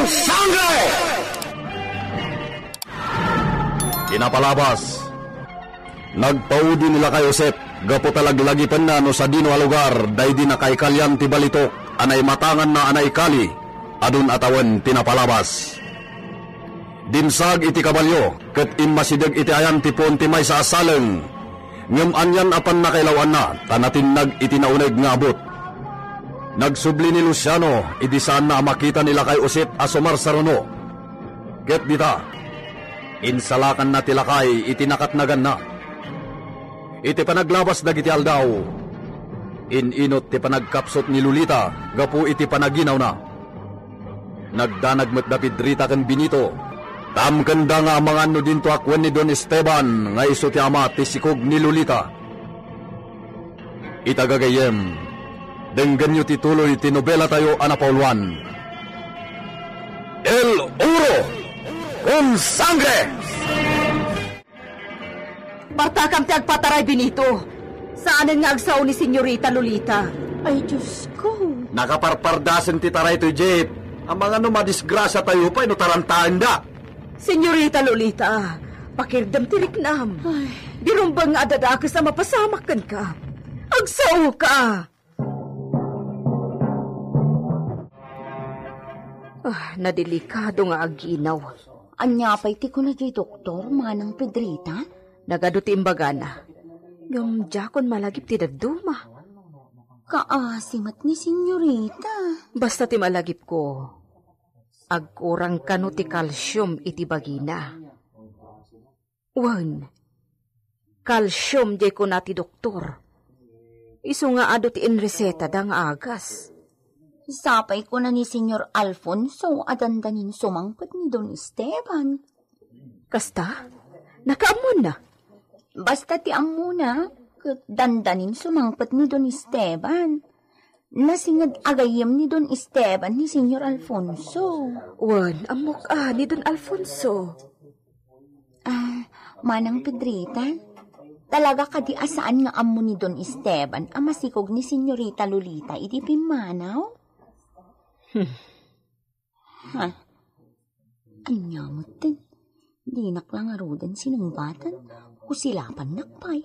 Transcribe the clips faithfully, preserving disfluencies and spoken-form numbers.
Sangre! Kinapalabas, nagpaudi ni Lakay Josep gapu ta laglagipenna no sadino a lugar daydi nakaikalian ti balitok a naimatanganna a naikali, adun a tawen ti napalabas. Dimsag iti kabalio ket immasideg iti ayan ti puon ti maysa a saleng, ngem anian a pannakailaw-anna ta natinnag iti nauneg nga abut. Nagsubli ni Luciano idi saanna a makita ni Lakay Josep a sumarsaruno. Ket dita, insalakanna ti lakay iti nakatnaganna. Iti panaglabas dagiti aldaw, in-inut ti panagkapsut ni Lolita gapu iti panaginawna. Nagdanag met da Pedrita ken Benito. Tamkenda nga amangan no dinto a kuen ni Don Esteban nga isu ti ama ti sikog ni Lolita. Ita gagayyem, denggenyo ti tuloy ti nobelatayo a napauluan, El Oro con Sangre! Partakam ti agpataray, Benito. Saanen nga agsao ni Senyorita Lolita. Ay, Diyos ko. Nakaparpardasen ti taraytoy, Jeep. Amangan no madisgrasiatayo pay no tarantaenda. Senyorita Lolita, pakirdem ti riknam. Ay. Di rumbeng nga adda dakes a mapasamak kenka. Agsaoka! Ah, nadelikado nga aginaw. Ania pay ti kuna ti doktor, Manang Pedrita? Nagadu ti imbagana. Ngem diakon malagip ti dadduma. Kaasi met ni Senyorita. Basta ti malagipko, agkurang kano ti kalsium iti bagina. Wen, kalsium diay kuna ti doktor. Isu nga adu ti inresetada nga agas. Sapay kuna ni Senyor Alfonso a dandanin sumangpet ni Don Esteban. Kasta? Nakaammonna? Basta ti ammona, ket dandanin sumangpet ni Don Esteban. Nasinged a gayyem ni Don Esteban ni Senyor Alfonso. Wen, ammok a ni Don Alfonso. Ah, Manang Pedrita, talaga kadi a saan nga ammo ni Don Esteban a masikog ni Senyorita Lolita idi pimmanaw? Hmm. Ha? Ania metten? Dinak la ngaruden sinungbaten, kusilapannak pay.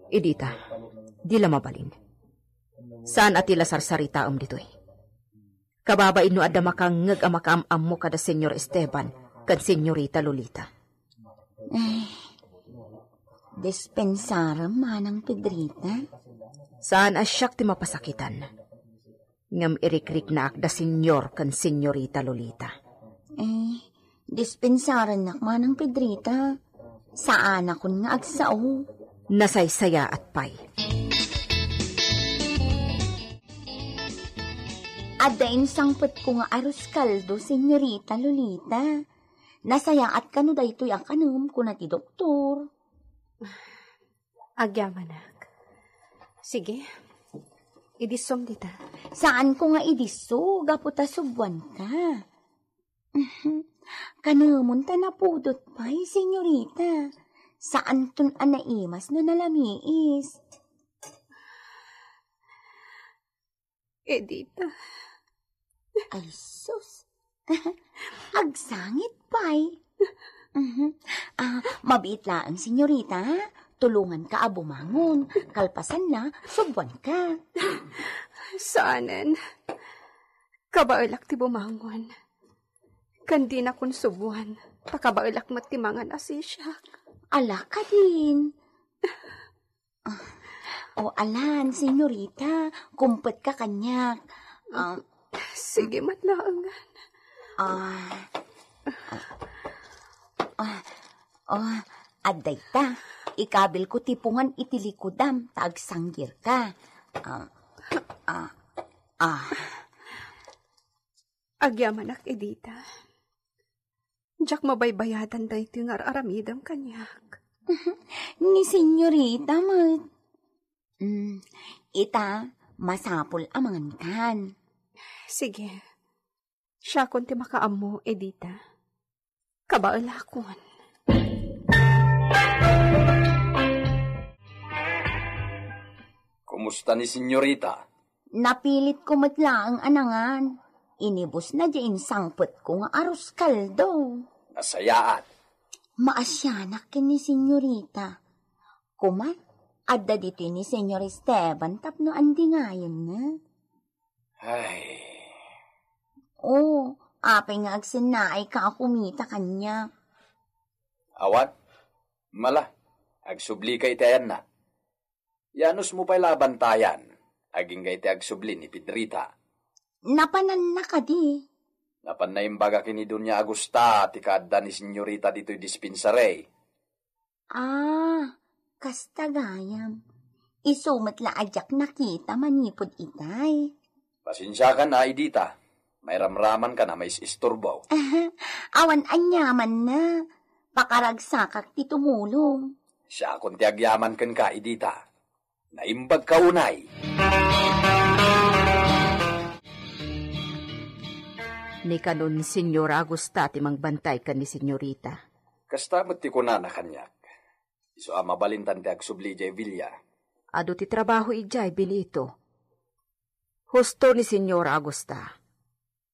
Edita, di la mabalin. Saan a ti la sarsaritaem ditoy. Kababain no adda makangngeg a makaam-ammo kada Senyor Esteban ken Senyorita Lolita. Eh, dispensarem, Manang Pedrita. Saan a siak ti mapasakitan. Ngem irikriknaak da Senyor ken Senyorita Lolita. Eh, dispensarennak, Manang Pedrita. Saanakon nga agsao. Nasaysayaat pay. Adda insangpetko nga arroz caldo, Senyorita Lolita. Nasayaat kano daytoy a kanem, kuna ti doktor. Agyamanak. Sige. Idisom dita. Saanko nga idisso, gapu ta subuanka. Kanemon ta napudot pay, Senyorita. Saanton a naimas no nalamiis. Edita. Ay, sus. Agsangit pay. Mhm. Ah, mabiit laeng, Senyorita. Tulonganka a bumangon. Kalpasanna, subuanka. Saanen. Kabaelak ti bumangon. Ken dinakon subuan. Pakabaelak met ti mangan a sisiak. Ala kadin. Ah, o alan, Senyorita, kumpetka kaniak. Ah, sige met laengen. Ah, ah, ah, adda ita. Ikabilko ti pungan iti likudam, ta agsanggirka. Ah, ah, ah. Agyamanak, Edita. Diak mabaybayadan daytoy nga ar-aramidem kaniak. Ni Senyorita met. Mm, ita, masapul a mangankan. Sige. Siakon ti makaammo, Edita. Kabaelakon. Kumusta ni Senyorita? Napilitko met laeng a nangan. Inibusna diay insangpetko nga arroz caldo. Nasayaat. Maasianak ken ni Senyorita. Koma, adda ditoy ni Senyor Esteban tapno andingayenna. Ay. O, apay nga agsennaayka a kumita kaniak? Awan. Mala, agsubli ka iti ayanna. Yanusmo pay la a bantayan, agingga iti agsubli ni Pedrita. Napananna kadi? Napan naimbagak ken ni Doña Agusta ti kaadda ni Senyorita ditoy dispensary. Ah, kasta gayam. Isu met la a diak nakita manipud itay. Pasensiakan a, Edita. Mairamramankan a mais-isturbo. Awan aniamanna. Pakaragsakak ti tumulong. Siakon ti agyaman kenka, Edita. Naimbagka unay. Ni kanon, Señora Agusta ti mangbantay ken ni Senyorita. Kasta met ti kunana kaniak. Isu a mabalintan ti agsubli idiay villa. Adu ti trabaho idiay, Benito. Husto ni Señora Agusta.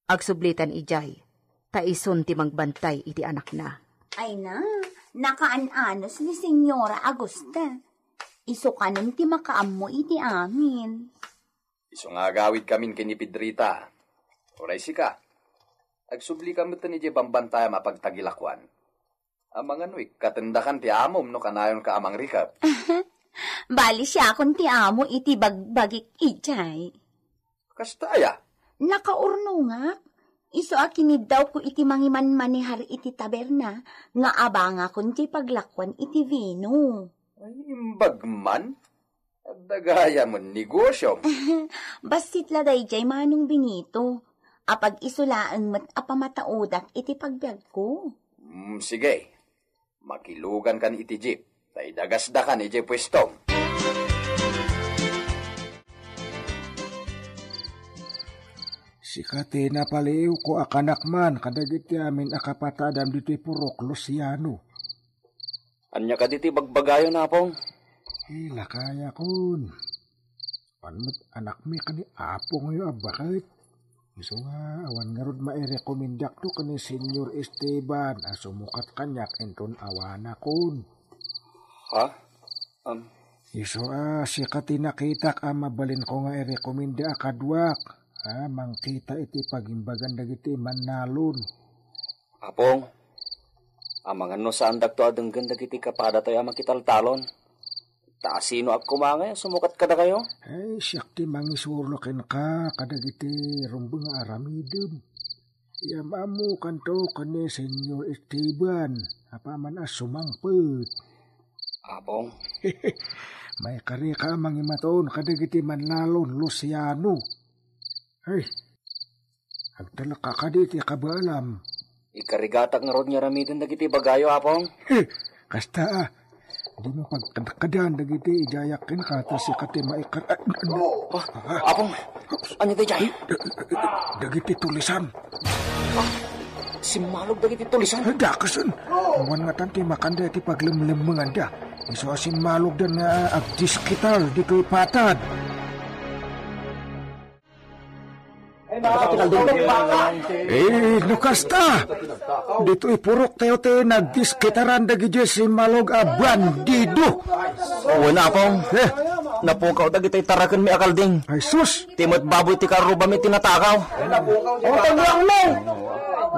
Agsublitan idiay, ta isun ti mangbantay iti anakna. Ay na, nakaan-anos ni Señora Agusta. Isu kanon ti makaammo iti amin. Isu nga agawidkamin ken ni Pedrita. Uray sika, agsublika metten idiay bambantayam a pagtagilakuan. Amangan no ikkatendakan ti amom no kanayonka a mangrikep. Bali, siakon ti amo iti bagbagik idiay. Kasta aya? Nakaurnongak. Isu a kiniddawko iti mangimanmanehar iti taberna nga abangakon ti paglakuan iti vino. Ay, imbag man. Adda gayam a negosiom. Bassit la daydiay, Manong Benito. Apag-isu laeng met a pamataudak iti pagbiagko. Mm, sige. Makilugankan iti jeep, ta idagasdakan idiay puestom. Sika ti napaliiwko a kanak man kadagiti amin a kapatadam ditoy purok, Luciano. Ania kadi ti bagbagayo, Apong? Ila kayakon. Awan met anakmi ken ni apongyo a baket. Isu nga awan ngarud mairekomendakto ken ni Señor Esteban a sumukat kaniak inton awanakon. Ha? Um. Isu a sika ti nakitak a mabalinko nga irekomenda a kaduak a mangkita iti pagimbagan dagiti mannalon. Apong, amangan no saandakto a denggen dagiti kapadatayo a makitaltalon. Ta asinoak koma ngay a sumukat kadakayo? Ay, siak ti mangisuro kenka kadagiti rumbeng nga aramidem. Iam-ammokanto ken ni Señor Esteban, apaman a sumangpet. Apong? Maikarika a mangimaton kadagiti mannalon, Luciano. Ay, agtalek ka kadi iti kabaelam. Ikarigatak ngarud nga aramiden dagiti ibagayo, Apong. He, kasta a. Dimo pagkadkadan dagiti idiayak kenka ta sika ti maikar-, ah, ah, Apong, ania daydiay? Dagiti tulisan. Ah, simmalog dagiti tulisan? Ay, dakasen. Awan ngatan ti makanda iti paglemlemmenganda. Isu a simmalogdan nga agdiskitar ditoy patad. Eh, no kasta, ditoy puroktayo ti nagdiskitaran dagiti simmalog a bandido. Wen, Apong. Eh. Napukaw dagiti tarakenmi a kalding. Ay, sus! Ti met baboy ti karrubami ti natakaw. O, tagulangmi!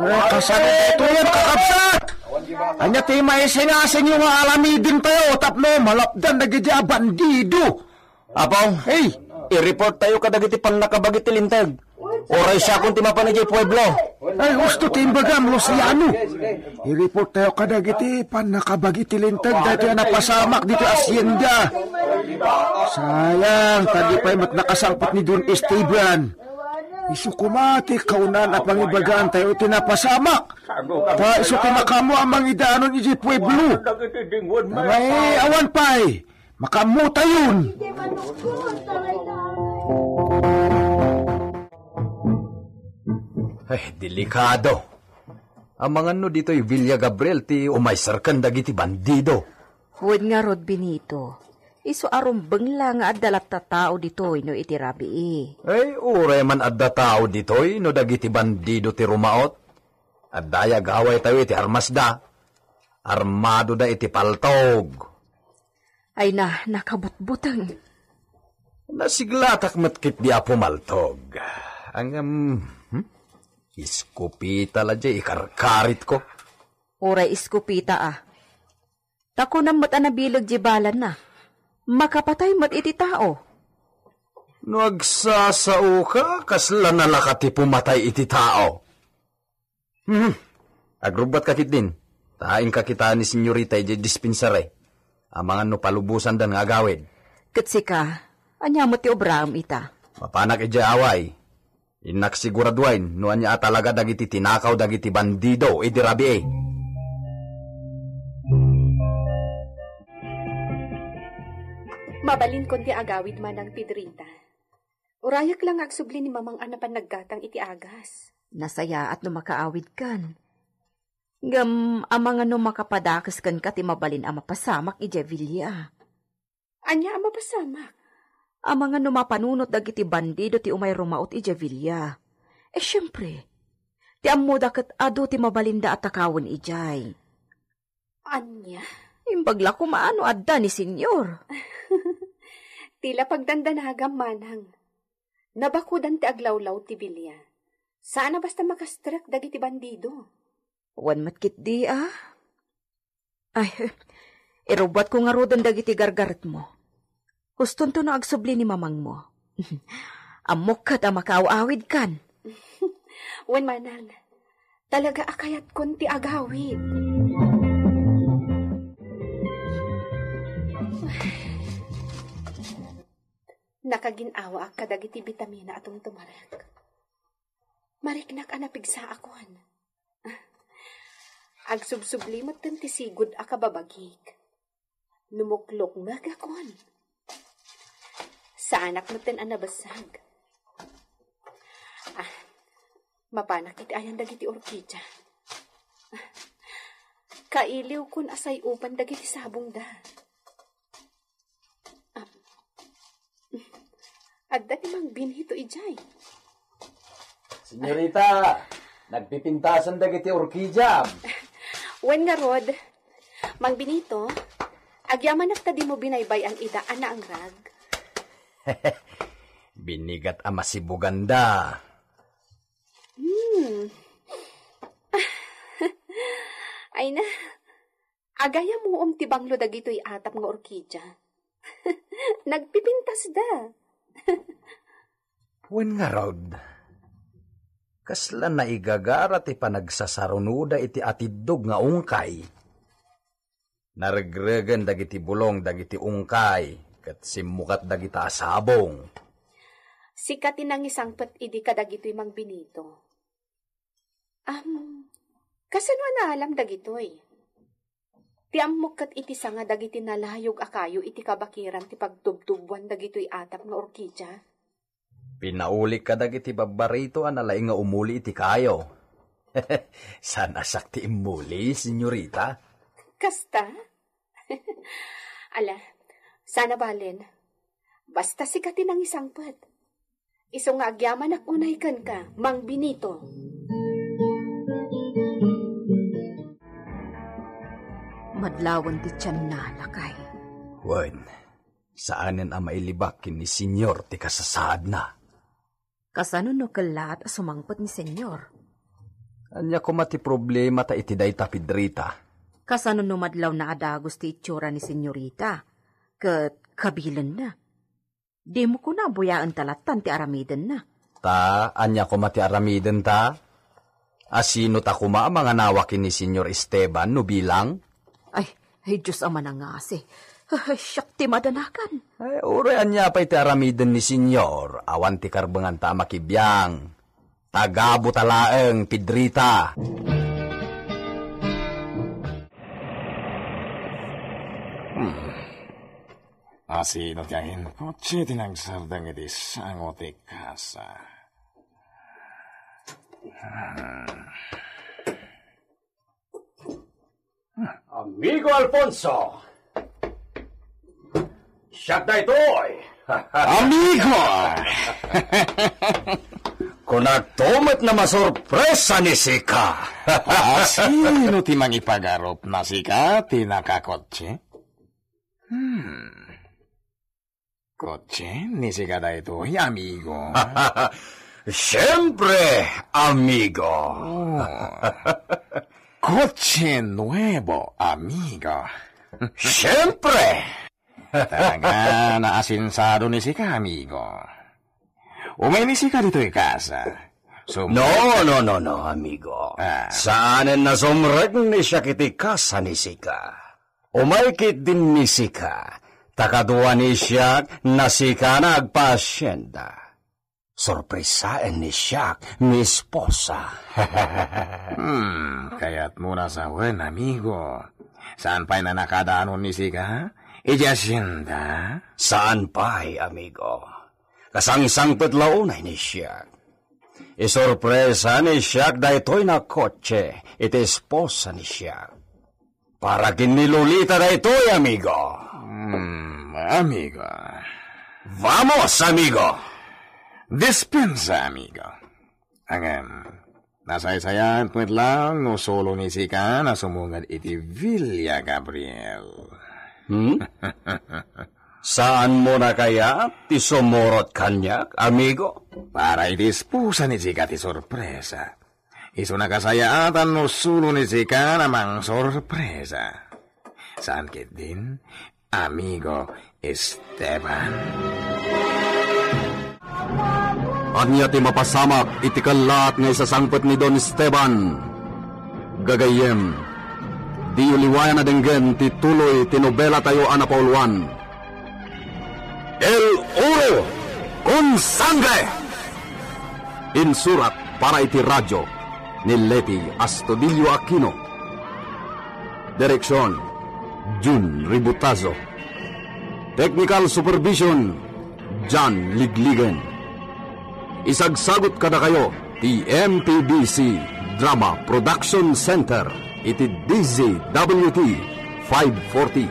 Eh, kasano daytoyen, kakabsat? Ania ti maisinasingyo nga aramidentayo tapno malapdan dagiti a bandido? Apong, hey! I-report tayo kadagiti pannakabagi ti linteg. Uray siakon ti mapan idiay pueblo. Ay, husto ti imbagam, Luciano. I-report tayo kadagiti pannakabagi ti linteg daytoy a napasamak ditoy hacienda. Sayang, ta di pay met nakasangpet ni Don Esteban. Isu koma ti kaunaan a pangibagaan tayo iti napasamak. Ta isu ti makaammo a mangidanon idiay pueblo. Ay, awan pay. Makaammotayon. Ay, delikado. Amangan no ditoy Villa Gabriel ti umayserken dagiti bandido. Wen ngarud, Benito. Isu a rumbeng la nga adda latta tao ditoy no iti rabii. Ay, uray man adda tao ditoy no dagiti bandido ti rumaot. Adda ay agawaytayo iti armasda. Armadoda iti paltog. Ay na, nakabutbuteng. Nasiglatak met ketdi a pumaltog. Ngem, hmm? Iskopeta la diay ikarkaritko. Uray iskopeta a. Ta kunam met a nabileg diay balanna. Makapatay met iti tao. No agsasaoka, kasla nalaka ti pumatay iti tao. Hmm. Agrubbatka ketdin. Ta inka kita ni senyorita idiay dispensary. Amangan no palubosandan nga agawid. Ket sika, ania met ti obraem ita? Mapanak idiay away. Innak siguraduen no ania a talaga dagiti tinakaw dagiti bandido idi rabii. Mabalinkon ti agawid manang Pedrita. Urayek la nga agsubli ni Mamang a napan naggatang iti agas. Nasayaat no makaawidkan. Ngem amangan no makapadakes kenka ti mabalin a mapasamak idiay villa. Ania a mapasamak? Amangan no mapanunot dagiti bandido ti umay rumaot idiay villa. E, siempre, ti ammoda ket adu ti mabalinda a takawen idiay. Ania? Imbag la koma no adda ni Senyor. Ti la pagdandanagam, manang. Nabakudan ti aglawlaw ti villa. Saan a basta makastrek dagiti bandido. Wen met ketdi a. Ay, irubbuatko ngaruden dagiti gargaretmo. Hustonto no agsubli ni mamangmo. Ammok ket a makaaw-awidkan. Wen manang, talaga a kayatkon ti agawid. Nakagin-awaak kadagiti bitamina a tumtumarek. Mariknak a napigsaakon. Agsubsubli metten ti sigud a kababagik. Numuklokmegakon. Saanak metten a nabessag. Ah, mapanak iti ayan dagiti orkidia. Kailiwkon a say-upan dagiti sabongda. Ah. Adda ni Mang Benito idiay. Senyorita, nagpipintasan dagiti orkidiam. Wen ngarud, Mang Benito, agyamanak ta dimo binaybay-an ida a naangrag. Binigat a masibuganda. Hmm. Ay na, agayam-om ti banglo dagitoy atap nga orkidia. Nagpipintasda. Wen ngarud, kasla naigagara ti panagsasarunoda iti atiddog nga ungkay. Naregregen dagiti bulong dagiti ungkay ket simmukat dagita a sabong. Sika ti nangisangpet idi kadagitoy, Mang Benito. Am, kasano a naalam dagitoy? Ti ammok ket iti sanga dagiti nalayog a kayo iti kabakiran ti pagtubtubuan dagitoy atap nga orkidia. Pinaulik kadagiti babbarito a nalaing nga umuli iti kayo. Saan a siak ti immuli, senyorita? Kasta? Ala, saan a balen. Basta sika ti nangisangpet. Isu nga agyamanak unay kenka, Mang Benito. Madlawan ti tianna, lakay. Wen, saanen a mailibak ken ni Senyor ti kasasaadna. Kasano no kellaat a sumangpet ni Senyor? Ania koma ti problemata iti dayta, Pedrita? Kasano no madlawna a dagus ti itsura ni Senyorita ket kabilenna? Dimo kuna a buyaenta lattan ti aramidenna. Ta, ania koma ti aramidenta? Asino ta koma a manganawa ken ni Senyor Esteban no bilang? Ay, ay, Dios a manangasi. Ay, siak ti madanagan. Ay, uray ania pay ti aramiden ni Senyor, awan ti karbenganta a makibiang. Tagabut a laeng, Pedrita. Hmm. Asino ti aginkotse ti nagsardeng iti sango ti kasa? Hmm. Amigo Alfonso! Siak daytoy! Amigo! Kunakto met a masorpresa ni sika. Ah, sino ti mangipagarupna, sika ti nakakotse? Hmm. Kotse ni sika daytoy, amigo? Siempre, amigo. Oh. Kotse nuevo, amigo. Siempre. Talaga, naasensado ni sika, amigo. Umay ni sika ditoy kasa. Sum- No, no, no, no, amigo. Ah. Saanen a sumrek ni siak iti kasa ni sika. Umay ketdin ni sika, ta kadua ni siak a sika nga agpaasienda. Sorpresaen ni siak mi esposa. Hmm, kayatmo a sawen, amigo. Saan pay a nakadanon ni sika? Idiay asienda? Saan pay, amigo. Kasangsangpet la unay ni siak. Isorpresa ni siak daytoy a kotse iti esposa ni siak. Para ken ni Lolita daytoy, amigo. Hmm, amigo. Vamos, amigo. Dispensa, amigo. Ngem, nasaysayaat met laeng no solo ni sika a sumunged iti Villa Gabriel. Hmm? Saanmo a kayat ti sumurot kaniak, amigo? Para iti esposa ni sika ti sorpresa. Isu a kasayaatan no solo ni sika a mangsorpresa. Saan ketdin, amigo Esteban? Ania ti mapasamak iti kellaat nga isasangpet ni Don Esteban? Gagayyem, diyo liwayan a denggen ti tuloy ti nobelatayo a napauluan. El Oro con Sangre! Insurat para iti radyo ni Leti Astudillo Aquino. Direksyon, Jun Ributazo. Technical supervision, John Ligligen. Isagsagut kadakayo ti M P B C Drama Production Center iti D Z W T five forty.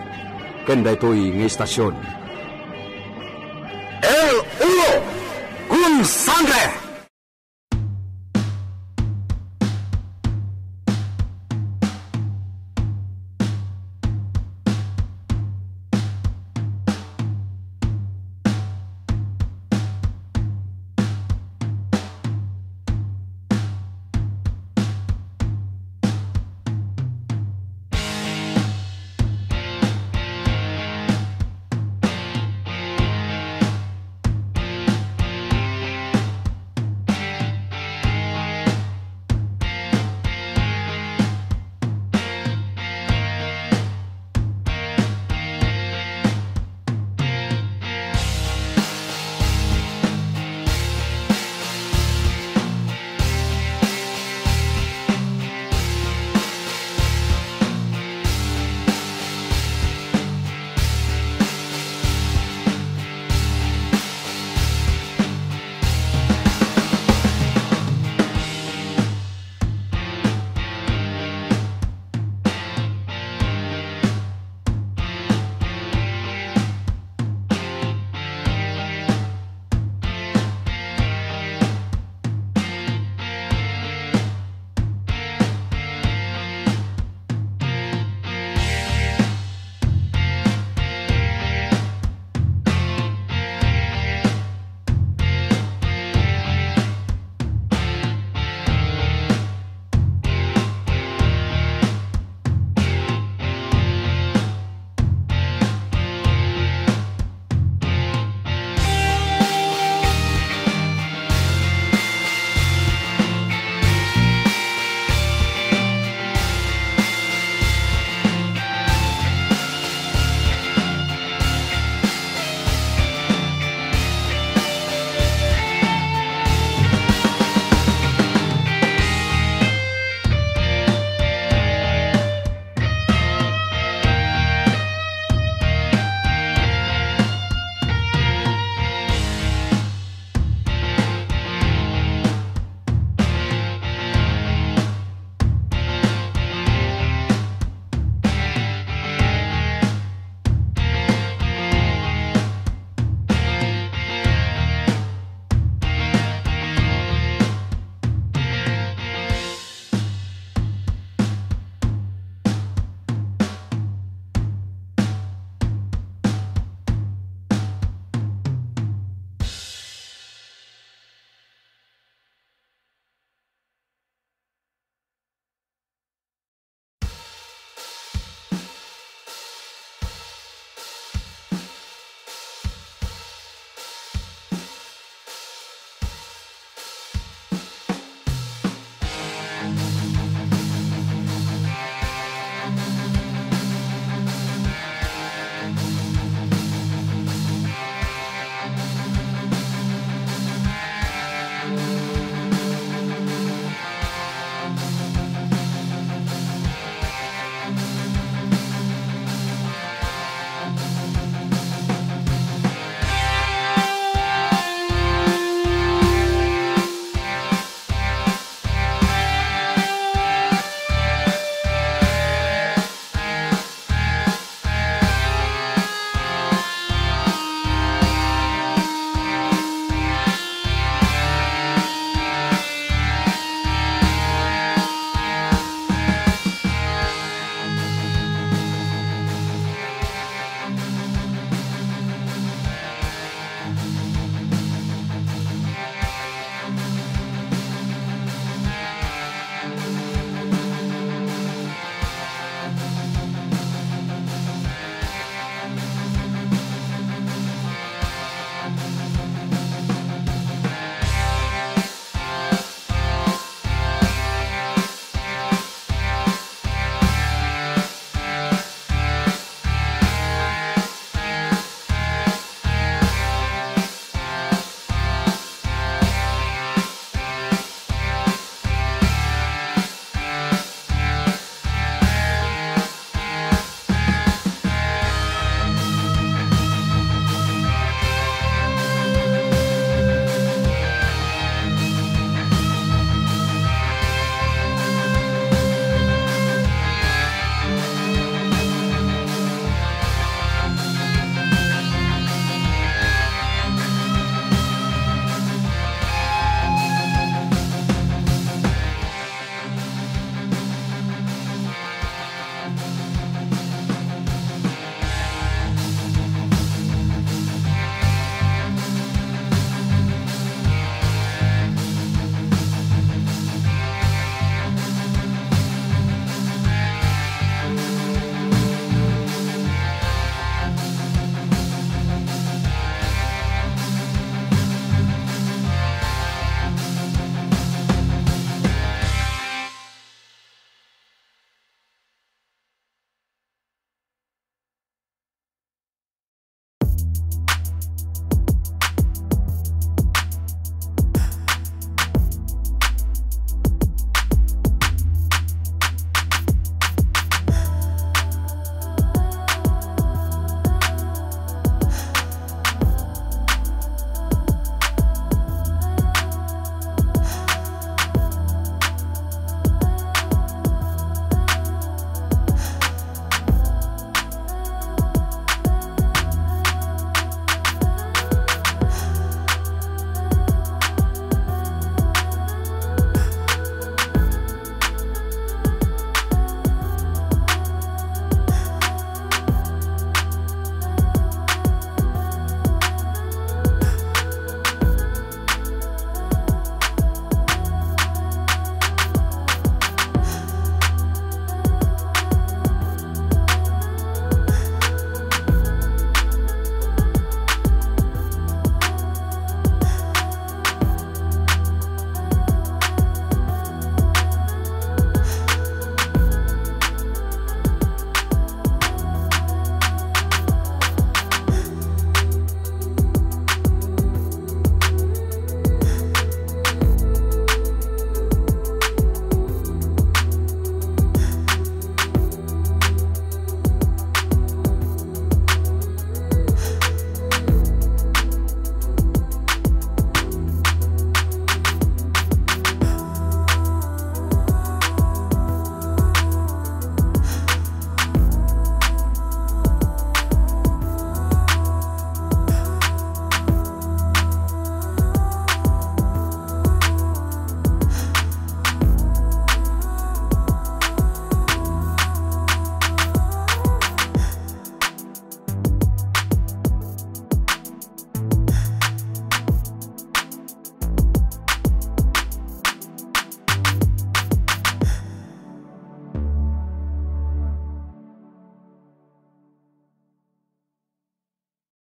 Ken daytoy nga istasyon, El Oro con Sangre!